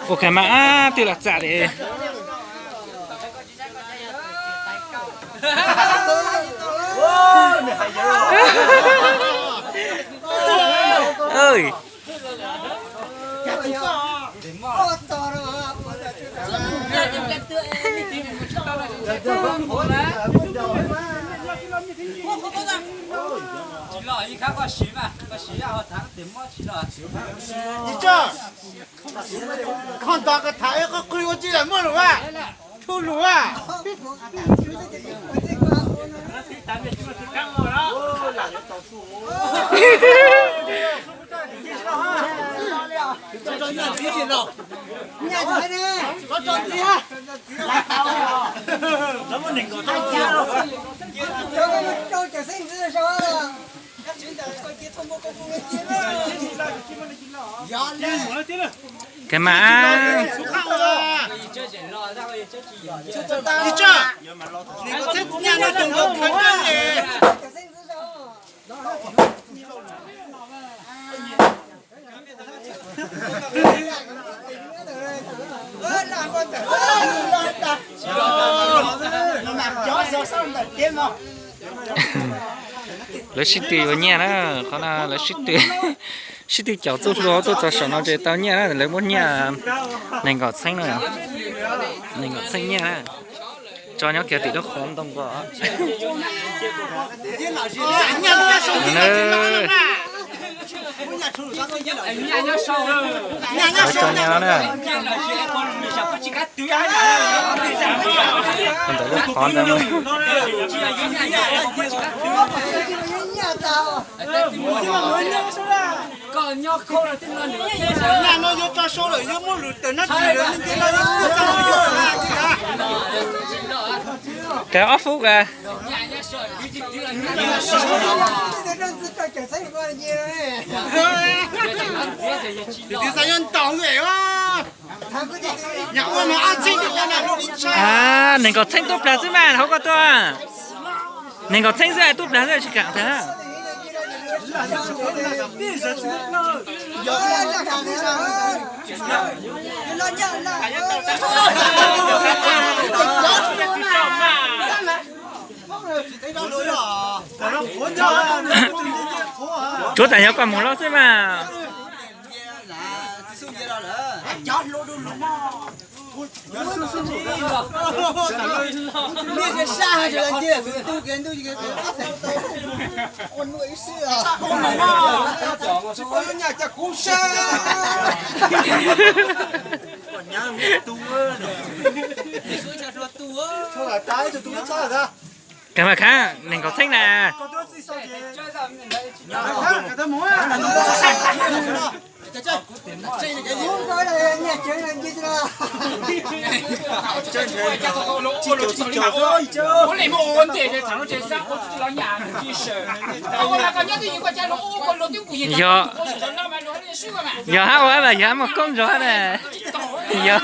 Ua kag mas twb los txam li. Koj nto koj tham ib qho qw ua tsi lawm muaj lus a, tshub lus a. Kag mas. Lawv sib tw yuav nyiaj na, qhov no lawv sib tw, sib tw caum txuj hlua tuaj txog saum no ces tau nyiaj na, lawv muab nyiaj nees nkaum txheeb na, nees nkaum txheeb nyiaj na. Tso nyob kiag tim lub qhov ntoo ko. Tso nyiaj no na. Ntawm lub qhov ntawd. Kawg ob fub a. Nees nkaum txheeb tuaj plag xwb mas hauv ko tuaj. Nees nkaum txheeb xwb tuaj plag xwb tsis kam tag. Tsuav tas yog koj mus loj xwb mas. Kag mas khav, nees nkaum txheeb na. Yog, yog hab ua mas yog hab muaj koob ntsoov hab na. Yog.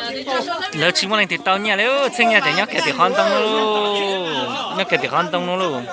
Lawv tsis muaj leej twg tau nyiaj li, txheej nyiaj tseem nyob kiag tim qhov ntoo no lauj, nyob kiag tim qhov ntoo no lauj.